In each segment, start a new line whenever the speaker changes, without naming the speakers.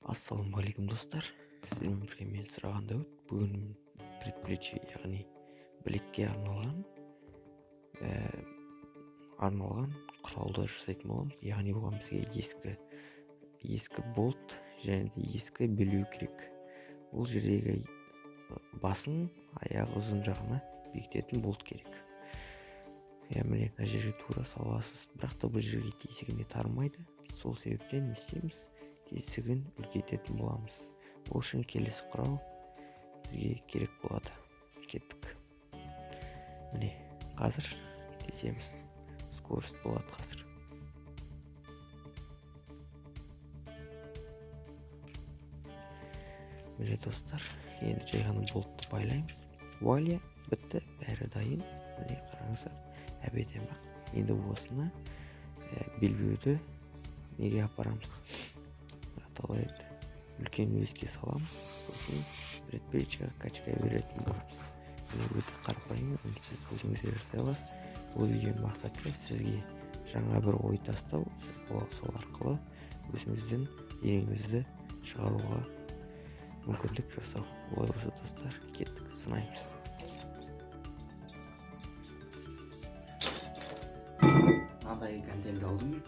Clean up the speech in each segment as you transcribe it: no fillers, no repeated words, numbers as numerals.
Ассалаумағалейкум, достар! Сіздермен бірге мен, Сұраған Дәуіт. Бүгін предплечье, яғни білекке арналған құралды жасайтын боламыз. Яғни оған бізге ескі болт және де ескі белбеу керек. Ол жердегі басын аяғы ұзын жағына бекітетін болт керек. Иә, міне, мына жерге тура саласыз, бірақ та бұл жерге тесігіне тармайды. Сол себептен не істейміз? Тесігін үлкейтетін боламыз. Ол үшін келесі құрал бізге керек болады. Кеттік. Міне, қазір тесеміз. Скорость болады қазір. Міне, достар, енді жай ғана болтты байлаймыз. Вуаля, бітті, бәрі дайын. Міне, қараңыздар, әбден ақ. Енді осыны, белбеуді неге апарамыз? Аталайды, үлкен өске саламыз, сосын предплечьеға качка беретін боламыз. Міне, өте қарапайым, оны сіз өзіңіз де жасай аласыз. Бұл видеоның мақсаты сізге жаңа бір ой тастау, сіз сол арқылы өзіңіздің денеңізді шығаруға мүмкіндік жасау. Олай болса, достар, кеттік, сынаймыз.
Мынандай контент алдым.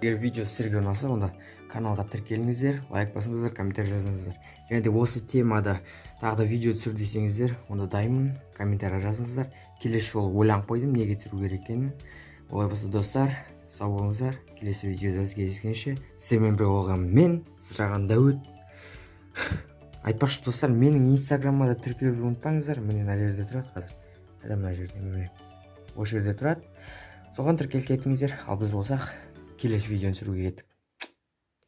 Егер видео сіздерге ұнаса, онда каналға тіркеліңіздер, лайк басыңыздар, комментарий жазыңыздар. Және де осы темада тағы да видео түсір десеңіздер, онда дайынмын, комментарий жазыңыздар. Келесі жолы ойланып қойдым неге түсіру керек екенін. Олай болса, достар, сау болыңыздар. Келесі видеода кездескенше. Сіздермен бірге болған мен, Сыраған Дәуіт. Айтпақшы, достар, менің инстаграмыма да тіркелуді ұмытпаңыздар. Міне, мына жерде тұрады қазір. Қайда, мына жерде, міне, осы жерде тұрады. Соған тіркеліп кетіңіздер. Ал біз болсақ, келесі видеоны түсіруге кеттік.